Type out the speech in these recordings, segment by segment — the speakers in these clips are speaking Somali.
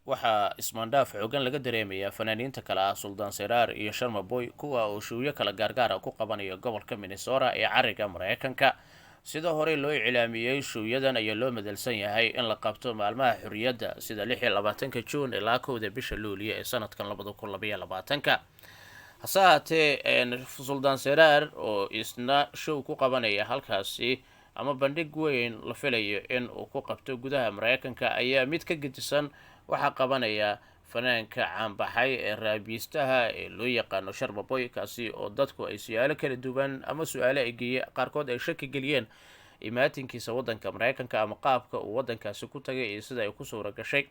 Waxaa ismaandhaaf xoogan laga dareemayaa fanaaniinta kale ah Suldaan Seraar iyo Sharma Boy, kuwa uu shuuyo kala gaargaara ku qabanayo gobolka Minnesota ee cariga Mareykanka. Sida horey loo iclaamiyey, shuuyadan ayaa loo madalsan yahay in la qabto maalmaha xorriyadda, sida 26-ka Juun ilaa 1-da bisha Luuliya ee sanadkan 2022-ka. Hase ahaatee, Suldaan Seraar oo isna show ku qabanaya halkaasi ama bandhig weyn la filayo in uu ku qabto gudaha Mareykanka ayaa mid ka gedisan waxaa qabanaya fanaanka caanbaxay ee raabiistaha ee loo yaqaano Sharma Boy, kaasi oo dadku ay su-aalo kala duwan ama su-aalo ay geeye qaarkood ay shaki geliyeen imaatinkiisa waddanka Mareykanka ama qaabka uu waddankaasi ku tagay iyo sida ay ku suura gashay.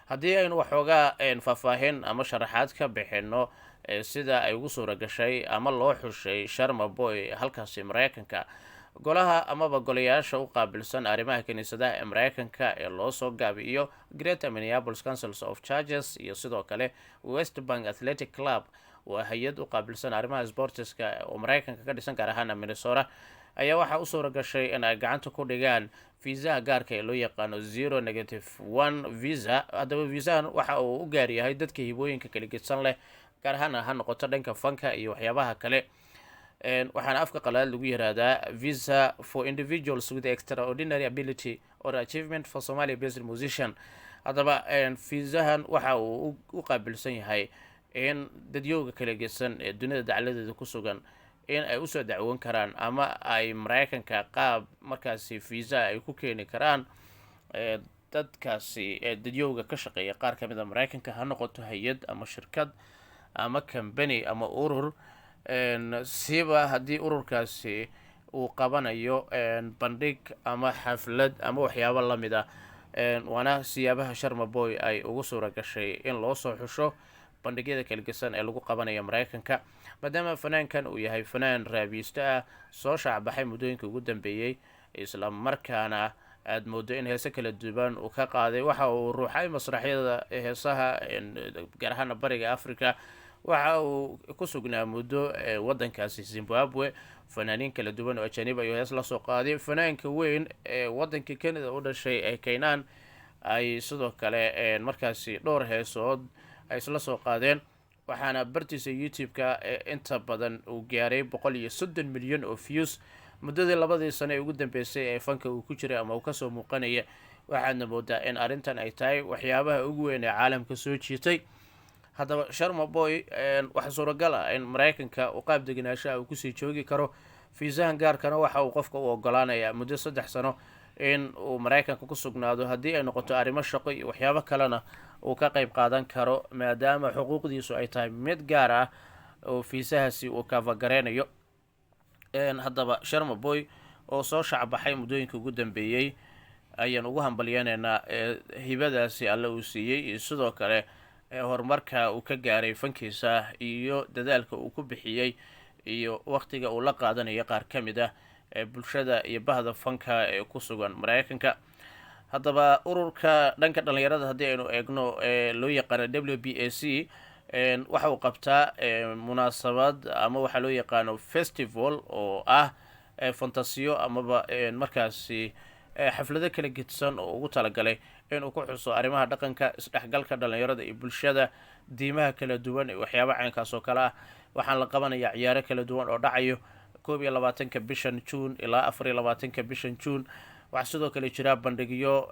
Haddii aynu waxoogaa faahfaahin ama sharaxaad ka bixino sida ay ugu suura gashay ama loo xushay Sharma Boy halkaasi Mareykanka, golaha amaba golayaasha u qaabilsan arrimaha kiniisadaha ee Mareykanka ee loo soo gaabiyo Greater Minneapolis Councils of Churches iyo sidoo kale West Bank Athletic Club, waa hay-ad u qaabilsan arrimaha sportiska oo Mareykanka ka dhisan, gaar ahaana Minnesota, ayaa waxaa u suura gashay in ay gacanta ku dhigaan viisaha gaarka ee loo yaqaano 0-1 visa. Haddaba, viisahan waxa uu u gaar yahay dadka hibooyinka kala gedsan leh, gaar ahaana ha noqoto dhanka fanka iyo waxyaabaha kale. Waxaana afka qalaad lagu yiraahdaa "visa for individuals with extraordinary ability or achievement for Somalia based musician". Haddaba, viisahan waxa uu u qaabilsan yahay in dadyooga kala gedsan ee dunida dacladeeda ku sugan in ay usoo dacwoon karaan ama ay Mareykanka qaab markaasi visa ay ku keeni karaan dadkaasi dadyooga ka shaqeeya qaar ka mid a Mareykanka, ha noqoto hay-ad ama shirkad ama company ama urur, siba haddii ururkaasi uu qabanayo bandhig ama xaflad ama waxyaabo lamid ah. Waana siyaabaha Sharma Boy ay ugu suura gashay in loo soo xusho bandhigyada kala gesan ee lagu qabanayo Mareykanka, maadaama fanaankan uu yahay fanaan raabiiste ah, soo shaacbaxay muddooyinka ugu dambeeyey, isla markaana aada moodo in heese kala duwan uu ka qaaday. Waxa uu ruuxay masraxyada heesaha, gaar ahaana Bariga Africa. Waxa uu ku sugnaa muddo waddankaasi Zimbabwe. Fanaaniin kala duwan oo ajaanib ayuu hees lasoo qaaday. Fanaanka weyn ee waddanka Canada u dhashay ee Kaynaan ay sidoo kale markaasi dhowr heesood ay isla soo qaadeen, waxaana bartiisa YouTube-ka inta badan uu gaaray 130 milyan oo views muddadii 2dii sano ee ugu dambeysay ee fanka uu ku jiray ama uu kasoo muuqanaya. Waxaadna moodaa in arrintan ay tahay waxyaabaha ugu weyn ee caalamka soo jiitay. Haddaba, Sharma Boy waxaa suuragal ah in Mareykanka uu qaab degenaanshaha uu kusii joogi karo. Fiisahan gaarkana waxa uu qofka u ogolaanayaa muddo 3 sano in uu Mareykanka ku sugnaado, haddii ay noqoto arrimo shaqo iyo waxyaabo kalena uu ka qayb qaadan karo, maadaama xuquuqdiisu ay tahay mid gaar ah oo fiisahaasi uu kafagareynayo. Haddaba, Sharma Boy oo soo shacbaxay muddooyinka ugu dambeeyey ayaan ugu hambalyeynaynaa hibadaasi Alle uu siiyey iyo sidoo kale horumarka uu ka gaaray fankiisa iyo dadaalka uu ku bixiyey iyo waqtiga uu la qaadanayo qaar ka mid ah bulshada iyo bahda fanka ee ku sugan Mareykanka. Haddaba, ururka dhanka dhalinyarada haddii aynu eegno ee loo yaqaano WBAC, waxa uu qabtaa munaasabad ama waxaa loo yaqaano festival oo ah fantasiyo amaba markaasi xaflado kala gedsan oo ugu talagalay inuu ku xuso arrimaha dhaqanka, isdhexgalka dhalinyarada iyo bulshada diimaha kala duwan iyo waxyaaba caynkaas oo kale ah. Waxaan la qabanayaa ciyaaro kala duwan oo dhacayo 21-ka bishan Juun ilaa 24-ka bishan Juun. Waxaa sidoo kale jira bandhigyo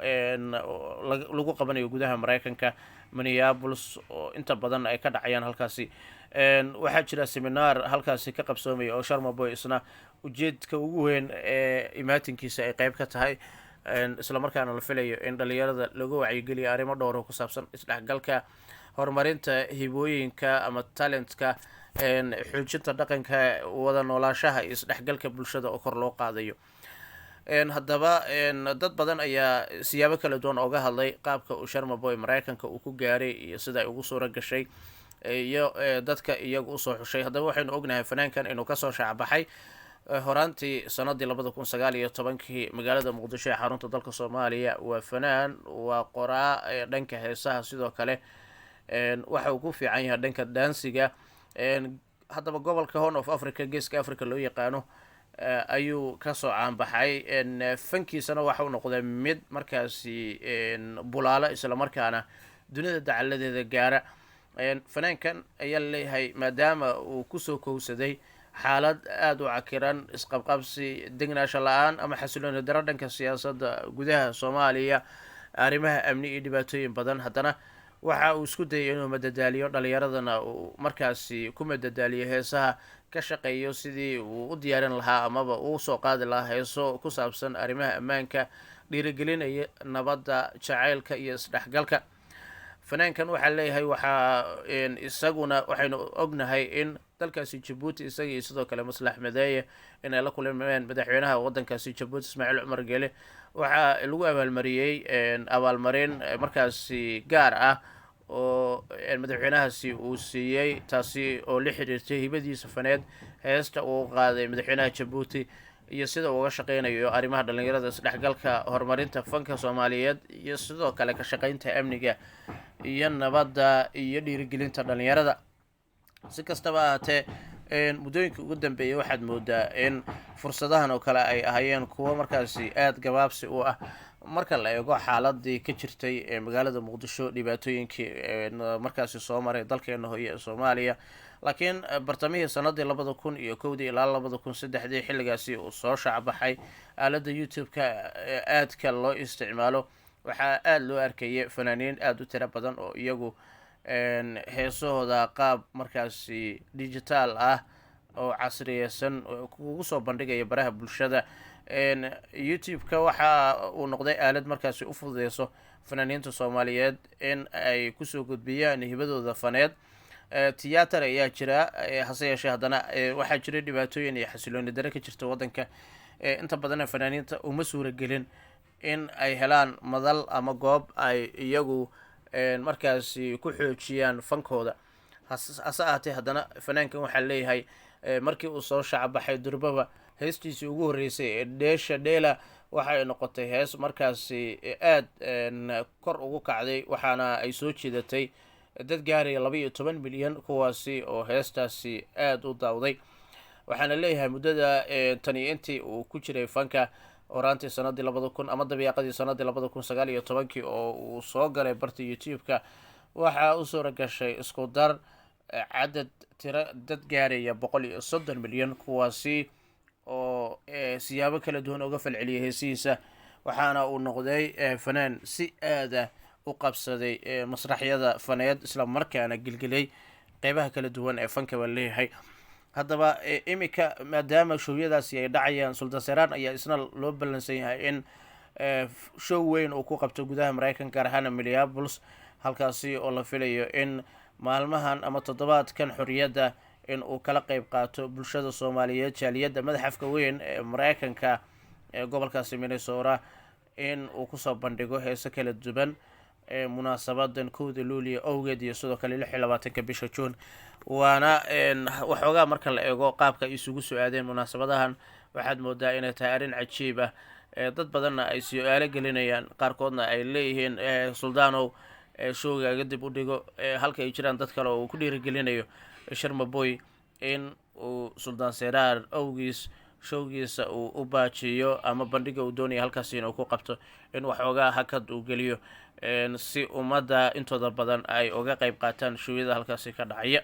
lagu qabanayo gudaha Mareykanka, Minneapolis, oo inta badan ay ka dhacayaan halkaasi. Waxaa jira seminar halkaasi ka qabsoomaya oo Sharma Boy isna ujeedka ugu weyn ee imaatinkiisa ay qeyb ka tahay, isla markaana la filayo in dhalinyarada lagu wacyigeliyo arrimo dhowr oo ku saabsan isdhexgalka, horumarinta hibooyinka ama talentka, xoojinta dhaqanka, wada noolaashaha iyo isdhexgalka bulshada oo kor loo qaadayo. Haddaba, dad badan ayaa siyaabo kala duwan ooga hadlay qaabka uu Sharma Boy Mareykanka uu ku gaaray iyo sida ay ugu suura gashay iyo dadka iyaga usoo xushay. Haddaba, waxaynu ognahay fanaankan inuu kasoo shaacbaxay horaantii sanadii 2019-kii magaalada Muqdisho ee xarunta dalka Soomaaliya. Waa fanaan, waa qoraa dhanka heesaha, sidoo kale waxa uu ku fiican yahay dhanka daansiga. Haddaba, gobolka Horn of Africa, Geeska Africa loo yaqaano, ayuu kasoo caanbaxay. Fankiisana waxa uu noqday mid markaasi bulaalo, isla markaana dunida dacaladeeda gaara. Fanaankan ayaa laleeyahay maadaama uu kusoo kowsaday xaalad aada u cakiran, isqabqabsi, degnaasho la-aan ama xasilooni daro dhanka siyaasadda gudaha Soomaaliya, arrimaha amni iyo dhibaatooyin badan, haddana waxa uu isku dayay inuu madadaaliyo dhalinyaradana, uu markaasi ku madadaaliyo heesaha, ka shaqeeyo sidii uu u diyaarin lahaa amaba uu soo qaadi lahaa heeso ku saabsan arrimaha ammaanka, dhiirigelinaya nabadda, jacaylka iyo isdhexgalka. Fanaankan waxaa leeyahay waxaa isaguna waxaynu ognahay in dalkaasi Jabuuti isaga iyo sidoo kale Maslax Madeeye inay la kulmeen madaxweynaha wadankaasi Jabuuti, Ismaaciil Cumar Gele. Waxaa lagu abaalmariyey abaalmarin markaasi gaar ah oo madaxweynahaasi uu siiyey, taasi oo la xiriirtay hibadiisa faneed, heesta uu qaaday madaxweynaha Jabuuti iyo sida uu uga shaqeynayo arrimaha dhalinyarada, isdhexgalka, horumarinta fanka Soomaaliyeed iyo sidoo kale ka shaqeynta amniga iyo nabadda iyo dhiirigelinta dhalinyarada. Si kastaba ahaatee, muddooyinka ugu dambeeyay waxaad moodaa in fursadahan oo kale ay ahaayeen kuwo markaasi aada gabaabsi u ah marka la eego xaaladii ka jirtay ee magaalada Muqdisho, dhibaatooyinkii markaasi soo maray dalkeena hooye ee Soomaaliya. Laakiin bartamihii sanadii 2001-dii ilaa 2003-dii, xilligaasi uu soo shaacbaxay aaladda YouTube-ka aadka loo isticmaalo, waxaa aada loo arkayay fanaaniin aada u tiro badan oo iyagu heesahooda qaab markaasi digital ah oo casriyeysan kugu soo bandhigaya baraha bulshada. YouTube-ka waxa uu noqday aalad markaasi u fududeyso fanaaniinta Soomaaliyeed in ay kusoo gudbiyaan hibadooda faneed. Tiyaatar ayaa jira, hase yeeshee haddana waxaa jira dhibaatooyin iyo xasilooni dare ka jirta waddanka. Inta badanna fanaaniinta uma suuragelin in ay helaan madal ama goob ay iyagu markaasi ku xoojiyaan fankooda. Hase ahaatee, haddana fanaankan waxaa leeyahay markii uu soo shacbaxay durbaba heestiisii ugu horreysay ee Dheesha Dheela waxay noqotay hees markaasi aada kor ugu kacday, waxaana ay soo jiidatay dad gaaraya 12 milyan, kuwaasi oo heestaasi aada u daawday. Waxaana leeyahay muddada tani intii uu ku jiray fanka, horaantii sanadii 2000 ama dabiiqadii sanadii 2019-kii oo uu soo galay barta YouTube-ka, waxaa u suura gashay isku dar cadad tiro dad gaaraya 130 milyan, kuwaasi oo siyaabo kala duwan uga falceliyay heesihiisa. Waxaana uu noqday fanaan si aada u qabsaday masraxyada faneed, isla markaana gelgelay qeybaha kala duwan ee fanka baa leeyahay. Haddaba iminka maadaama showyadaasi ay dhacayaan, Suldaan Seeraan ayaa isna loo ballansan yahay in show weyn uu ku qabto gudaha Mareykanka, gaar ahaana Minneapolis, halkaasi oo la filayo in maalmahan ama toddobaadkan xorriyadda in uu kala qeyb qaato bulshada Soomaaliyeed, jaaliyadda madaxafka weyn ee Mareykanka ee gobolkaasi Minnesota, in uu kusoo bandhigo heeso kala duwan ee munaasabadan 1-da Luuliya owgeed iyo sidoo kale 26-ka bisha Juun. Waana waxoogaa marka la eego qaabka ay isugu soo aadeen munaasabadahan, waxaad moodaa inay tahay arrin cajiib ah, dad badanna ay su-aalo gelinayaan, qaarkoodna ay leeyihiin "Suldaanow, showgaaga dib u dhigo", halka ay jiraan dad kale oo uu ku dhiirigelinayo Sharmaboy in uu Suldaan Seraar owgiis showgiisa uu u baajiyo ama bandhiga uu doonaya halkaasi inuu ku qabto in waxoogaa hakad uu geliyo, si ummadda intooda badan ay uga qeyb qaataan showyada halkaasi ka dhacaya.